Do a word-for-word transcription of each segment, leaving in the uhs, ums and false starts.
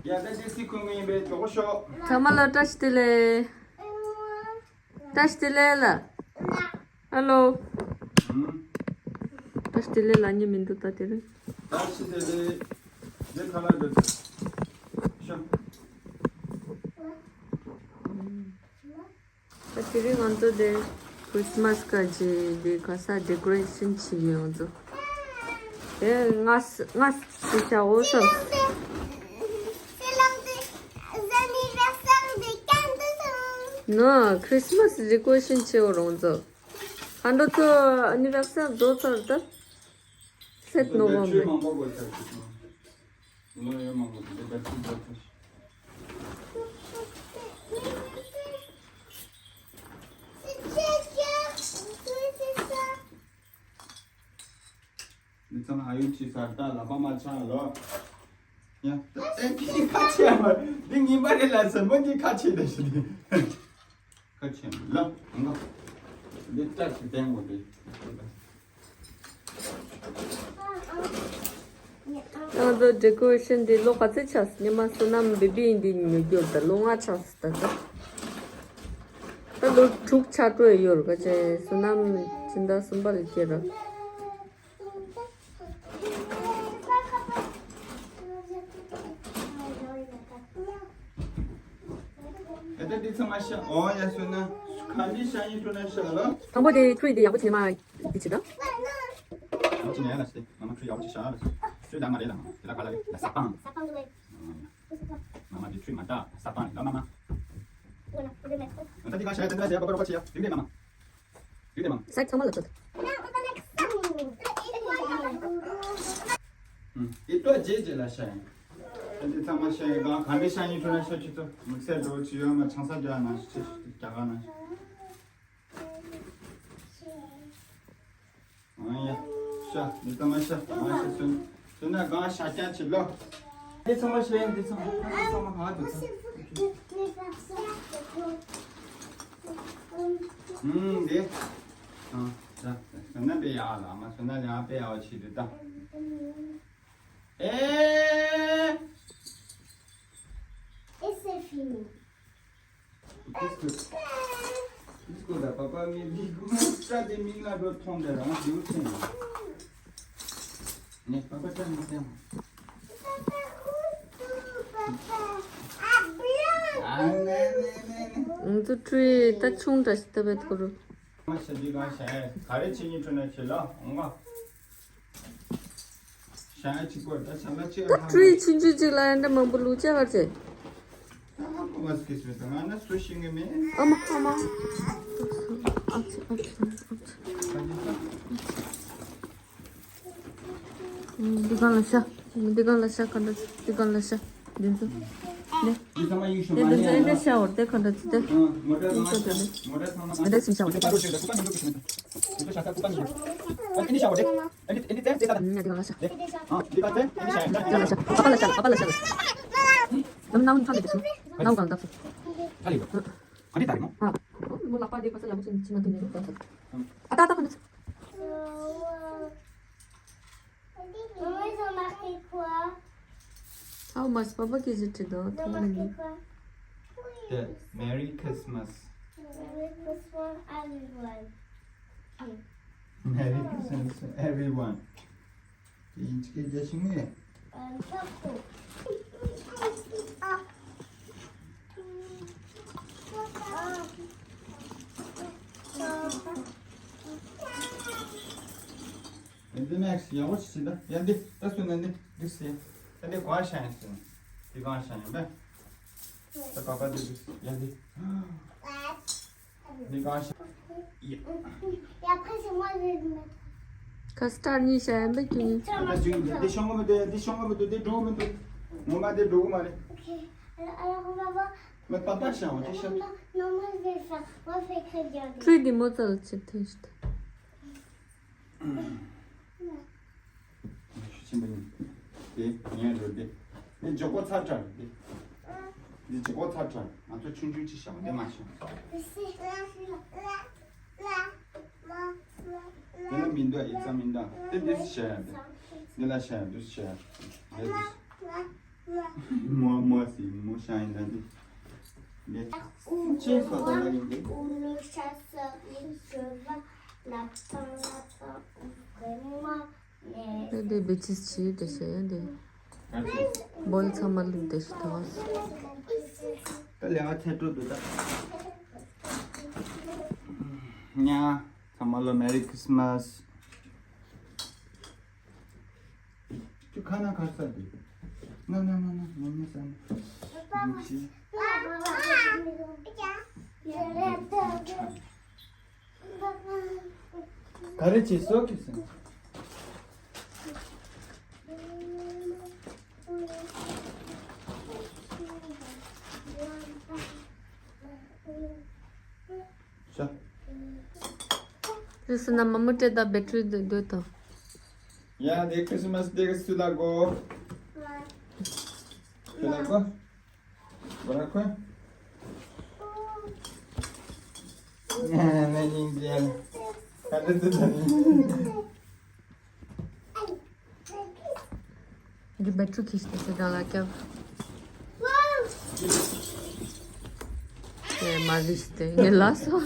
ཡ་ད་ཅི་སི་ཁུང་ཡིན་པའི་གྲོགས་ཤོག་ཚང་མ་ལ་བཀྲ་ཤིས་བདེ་ལེགས། བཀྲ་ཤིས་བདེ་ལེགས་ལ། ཧ་ལོ། ཨུམ། བཀྲ་ཤིས་བདེ་ལེགས་ལ་ཉེ་མི་འདུག་ད་དེ་རིང་། བཀྲ་ཤིས་བདེ་ལེགས། འདི་ཁ་ལག་འདི་ཤོག་ད་དེ་རིང་ང་ཚོ་དེ་ཁྲིས་མཱས་ག་ཅི་དེ་ག་ས་ཌེ་ཀོ་རེ་ཤན་བྱེད་ཀྱི་ཡོད་ང་ཚོ། དེ་ང་ང་སི་ཆ་འོ་སོ། ནོ་ཁྲིས་མཱས་ཌེ་ཀོ་རེ་ཤན་བྱེད་འོ་རོང་ཚོ། ཁ་འགྲོ་ཚོ་ཨ་ནི་བེག་སན་བཟོ་ཚར་ད། སེད་ནོ་བོ་མེ། ལོ་ཡོད་མང་པོ་དེ་འདྲ་ཁྲིད་འགྲོ་ཐུབ་ཤིག་འདི་ཚང་ཨ་ཡུ་ཁྲིད་ས་ད་ལ་པ་མ་ཆག་ལོ། ཡ་ད་ཨེ་ཁི་ཁ་ཆེ་བ་འདི་ཉིན་པ་རེ་ལ་ཟན་པོ་འདི་ཁ་ཆེ་ད་ཞི་འདི་ཁ་ཆེ་ལ་འང་འདི་ལྟ་ཞིག་བསྟན་དགོས་འདི། ང་ཚོ་ཌེ་ཀོ་རེ་ཤན་འདི་ལོ་ག་ཚོད་ཆགས་སོང་། ཉི་མ་བསོད་ནམས་བེ་བི་འདི་ཉོ་རྒྱུ་ད་ལོ་ལྔ་ཆགས་སོང་ད་ལྟ། ད་ལོ་དྲུག་ཆགས་འགྲོ་ཡི་ཡོད་རེད་ག་ཅེ་བསོད་ནམས་སྤྱི་ཟླ་གསུམ་པ་ལ་སྐྱེས་ར། ཨེ་ད་འདི་ཚང་མ་ཤ་འོ་ཡ་སོན་ན་ག་འདི་ཤ་ཡིན་ཐུ་ན་ཤ་ལ། དང་པོ་དེ་ཁྲུས་དེ་ཡག་པོ་བྱེད་མ་འདི་བྱེད་ད། ཡག་པོ་བྱེད་ནས་ལ་ཤི་མ་མ་ཁྲུས་ཡག་པོ་བྱེད་ཤ་ལ་ཤི་ཤོད་ད་མ་རེད་ལ་མ་དེ་ལ་ག་ལ་རེད་ལ་ས་པང་། ས་པང་ལ། མ་མ་འདི་ཁྲུས་མ་ད་ས་པང་ལ་མ་མ། ད་འདི་ག་ཤ་ཡ་ད་འདི་ལ་ཤ་ཡ་པ་པ་པ་བྱེད་ཡ་འདི་འདྲས་མ་མ། ཡོད་དེ་མ། ས་ཚང་མ་ལ་ཚོད། ཨི་ཏོ་རྗེ་རྗེ་ལ་ཤ་ཡིན། ཨ་འདི་ཚང་མ་ཤ་ཡིན་གང་ག་འདྲ་ཤ་ཡིན་ཐུ་ན་ཤ་ཆུ་ཚོད་དམིགས་བསལ་འགྲོ་ཆུ་ཡོད་མ་ཆང་ས་རྒྱག་ན་ཤ་ཆུ་རྒྱག་ག་ན་ཤ། ཨ་ཡ་ཤ་འདི་ཚང་མ་ཤ་མ་ཤ་ཚུན། དེ་ན་གང་ཤ་རྐྱང་ཆེ་ལོ། དེ་ཚང་མ་ཤེས་འདི་ཚང་མ་ཚང་མ་གང་དུ་ཚང་། ཨུམ་འདི། ཨ་ད་སོན་ན་པེ་ཡ་ལ་མ་སོན་ན་ཡ་པེ་ཡ་ཆི་དུ་ད། ཨེ། Et c'est fini. Qu'est-ce que, qu'est-ce que la papa me dit? Comment ça, des mille là, d'autres tombent là, hein, c'est où, c'est où? Mais papa, t'as mis ça. Ah, non, non, non, non. ང་ཚོ་ཁྲུས་ད་ཆུང་འདྲ་ཞིག་ད་བེད་ཁོ་རུ། ང་ཤ་འདི་གང་ཤ་ཡ་ག་རེ་བྱེད་ཉིན་ཁྲོད་ན་ཆེ་ལ་འོང་ག་ཤ་ཡ་གཅིག་པོ་ད་ཤ་ལ་གཅིག་ད་ཧ་ཁྲུས་ཆུང་ཆུང་གཅིག་ལ་ཡ་འདྲ་མང་པོ་ལུག་ཅག་གར་བྱེད། ཨ་མ་ཨ་མ། ཨ་ཙི་ཨ་ཙི་ཨ་ཙི། འདི་གང་ལ་ཤ། འདི་གང་ལ་ཤ་ག་འདྲ། འདི་གང་ལ་ཤ། འདི་ཚོ། འདི། འདི་ཚང་མ་ཡིག་ཤོག་འདི་ཚོ་འདི་ཤ་འོར་དེ་ག་འདྲ་ཚོ་དེ། མོ་ཊ་ཚང་མ་མོ་ཊ་ཚང་མ་འདི་འདྲ་ཚིམ་ཤ་འོར་དེ་ག་འདྲ། འདི་ཤ་ཤ་ཀུ་པ་མི་འདུག་འདི་ཤ་ཤ་ཀུ་པ་མི་འདུག་འདི་ཤ་འོར་དེ། འདི་གང་ལ་ཤ། འདི་གང་ལ་ཤ། ཨ་པ་ལ་ཤ་ལ་ཨ་པ་ལ་ཤ་ལ། ནམ་ནའུ་ཁྲ་ལེ་དེ་ཤ། ནའུ་གང་འདབ་སོ། ཁྲ་ལེ་ཡོད། ཨ་འདི་ད་རེད་མོ། ཨ། མོ་ལག་པ་དེ་ག་ས་ཡག་པོ་ཅན་ཅི་མ་དེ་ནས་རུ་འདབ་སོ། ཨ་ཏ་ཏ་ག་འདྲ་ཚོ། Maman, ils ont marqué quoi? How much? Papa, qu'est-ce que tu donnes? Ils ont marqué quoi? The Merry Christmas. Merry Christmas, everyone. Merry Christmas, everyone. དེ་ཡིན་ཅི་སྐད་རྒྱག་ཤིང་ངེ། འདི་ནེགསི་ཡག་པོ་ཞིག་བྱེད་ད། ཡ་འདི་ད་སུ་ན་འདི་འདི་སེ། ད་འདི་གང་ཤ་ཡིན་སུ་ན། འདི་གང་ཤ་ཡིན་པས། ད་པ་པ་འདི་འདི་ཡ་འདི། འདི་གང་ཤ་ཡིན། Et après, c'est moi, je vais le mettre. Custard གཉིས་ཤ་ཡིན་པས་ཁྱོད་གཉིས། འདི་ཤོང་གི་མི་འདུག་འདི་ཤོང་གི་མི་འདུག་འདི་འགྲོ་གི་མི་འདུག་ངོ་མ་འདི་འགྲོ་གི་མ་རེད། Ok. Alors, alors, on va voir. Mais papa, c'est un petit chat. Non, non, moi, je vais le faire. Moi, je vais écrire bien. ཁྲུས་འདི་མོ་ཙལ་ཆེ་ཐོན་ཤི། ཆེན་པོ་ཡིན། དེ་ངས་རོལ་དེ། འདི་འཇོག་གོ་ཚར་ཚར་དེ། འདི་འཇོག་གོ་ཚར་ཚར། ང་ཚོ་ཆུང་ཆུང་ཅིག་བཞག་འདི་མ་བཞག་དེ་ལ་མི་འདུག་ཡིག་ཚང་མི་འདུག་དེ་འདི་བཞག་ཡ་འདི། འདི་ལ་བཞག་ཡ་འདི་བཞག་ཡ། འདི་འདི། Moi, moi aussi, moi, je suis un lundi. Mais, tu sais, ça, dans la ligne. Où le chasseur, il se va, lapin, lapin, ouvrez-moi. ཨེ་འདི་བེ་ཅིས་ཆི་དེ་ཤེས་ཡ་འདི། བོལ་ཚང་མ་ལུག་དེ་ཤི་ཐོག་ད་ལས་ང་ཚེ་སྤྲོད་འདུག་ད། ཉ། ཚང་མ་ལ་Merry Christmas། ཁྱོད་ཁ་ན་ཁ་ས་དེ། ན་ན་ན་ན་ན་ན་ས་ན། ག་རེ་བྱེད་སོགས་ཀྱི་སེམས། ཤ། དེ་སུ་ན་མ་མུ་ཏྲེ་ད་བེ་ཏྲི་དེ་སྡོད་དང་། ཡ་དེ་ཁྲིས་མས་དེ་ག་སུ་ལ་གོ། ཁྱོད་ལ་གོ། Buena cueva. Nani ya. Kada tu tani. Di betu kiste se dala kya. Eh, mariste. Ye laso.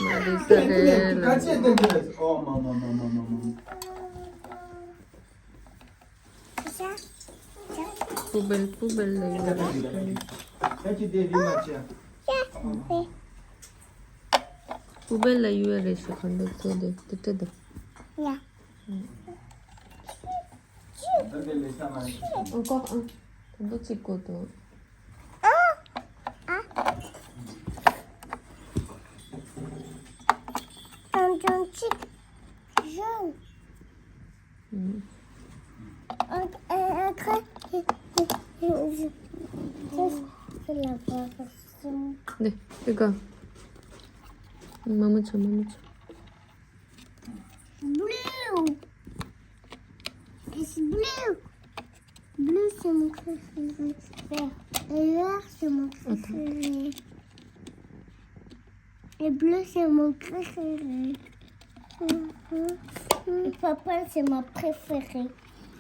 Mariste. Kache de. Oh, mama, mama, mama, mama. Poubelle, poubelle la yuwa re. Poubelle la yuwa re shi khande tso de, tete de. Ya. Encore un. Tando chiko to. Tonton Chick jaune. Mm. Un, un, un truc. Ça, c'est la version. Ne, regarde. Maman, tu, maman, tu. Blue. It's blue. Bleu, c'est mon préféré. Vert. Et vert, c'est mon préféré. Et bleu, c'est mon préféré. Mhm. Et papa, c'est mon préféré.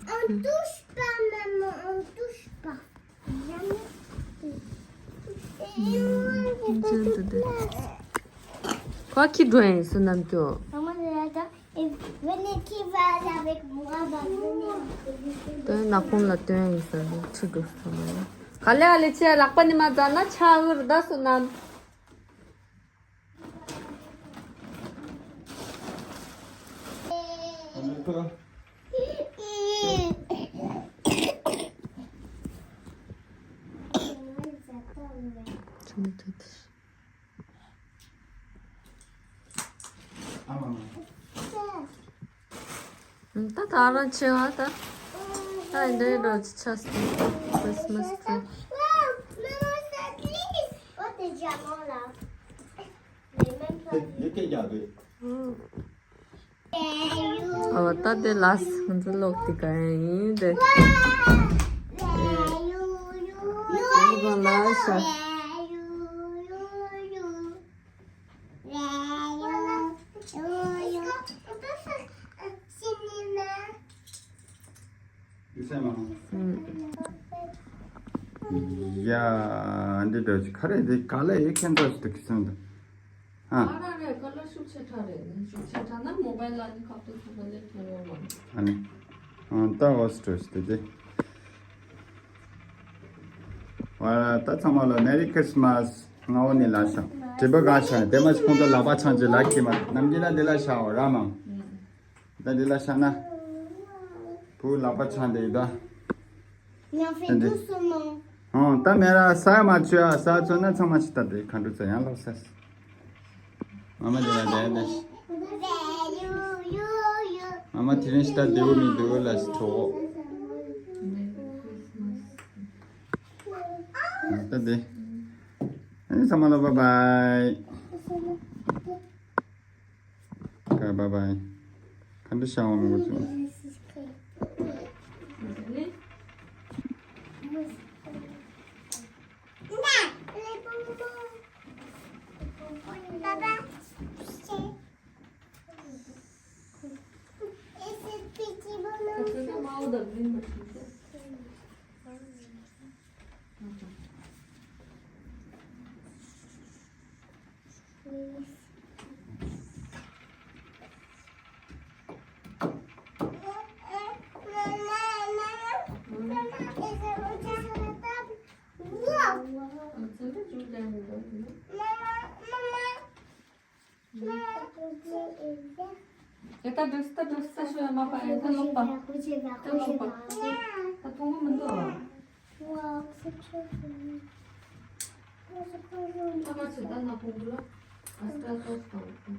On touche pas, maman, on touche pas. Jamais. Et moi, j'ai pas de place. Quoi qui doit se namkyo? Maman, elle a Et venez qui va aller avec moi, va venir. དོན་ནག་ཁུང་ལ་དོན་ཡིན་ཟེར་ནས་ཁྲིད་འགྲོ་སོང་ནས། ག་ལེ་ག་ལེ་ཆེ་ལག་པ་ནི་མ་འཛག་ན་ཆ་འུར་ད་སོ་ནམ། ཆུ་མི་ཐུབ། ད་ད་རང་ཆེ་བ་ད། ད་འདྲའི་འགྲོ་ཆ་ཆ་སི་Christmas tree. ཨ་ད་དེ་ལ་སི་ང་ཚོ་ལོག་དེ་ག་ཡིན་དེ། ཨེ། ལ་ཤ། ཡ། འདི་འདྲ་ཅིག་ག་རེ་འདི་ག་ལ་ཡེ་ཁན་ཙོག་ཅིག་ཏུ་ཁི་སོང་འདུག་ཨ། ཨ་ར་རེ་ཀ་ལ་ཤུགས་ཆེ་ཕྲ་རེད། ཤུགས་ཆེ་ཕྲ་ན་མོ་བལ་ལ་ནི་ཁ་ཏུ་ཐུག་ལ་ལེགས་ཐོན་ཡོང་མ། ཨ་ནི། ཨ་ད་འོ་སི་ཏྲོས་ཏེ་དེ། ཨ་ད་ཚང་མ་ལ་Merry Christmas། ང་འོ་ནི་ལ་ཤ། དྲི་བ་གང་ཤ་དེ་མ་ཁོང་ཚོ་ལག་པ་ཆང་ཅི་ལ་ཁི་མ་ནམ་གྱི་ལ་དེ་ལ་ཤ་འོ་ར་མང་། ད་དེ་ལ་ཤ་ན། བུ་ལག་པ་ཆང་དེ་ད། ཡང་ཧྥེ་འདི། འདུག་སོ་མོ། ཨོ་ད་མེ་ར་ས་མ་ཆུ་ཨ་ས་ཚོ་ན་ཚང་མ་ཤི་ད་དེ་ག་འགྲོ་ཚ་ཡང་ལོག་ས། མ་མ་དེ་ལ་དེ་དེ། མ་མ་དེ་རིང་ཤི་ད་དེའུ་མི་དེའུ་ལ་ཤི་གྲོགས། ད་དེ། ཨ་ནི་ཚང་མ་ལ་བཱའི་བཱའི། ཀ་བཱའི་བཱའི། ག་འདྲ་ཤ་བ་མོ་ཚོ། ཡ་ད་འགྲིག་སྟེ་འགྲིག་སྟེ་ཤོད་ཡ། མ་པ་ཡ་ད་ལོག་པ། ད་ལོག་པ། ད་མཐོང་གི་མི་འདུག་ཨ་མ་ཚོ་ད་ན་ཕུང་པོ་ལ་ཨ་སི་ཏྲ་ཏོག་དང་།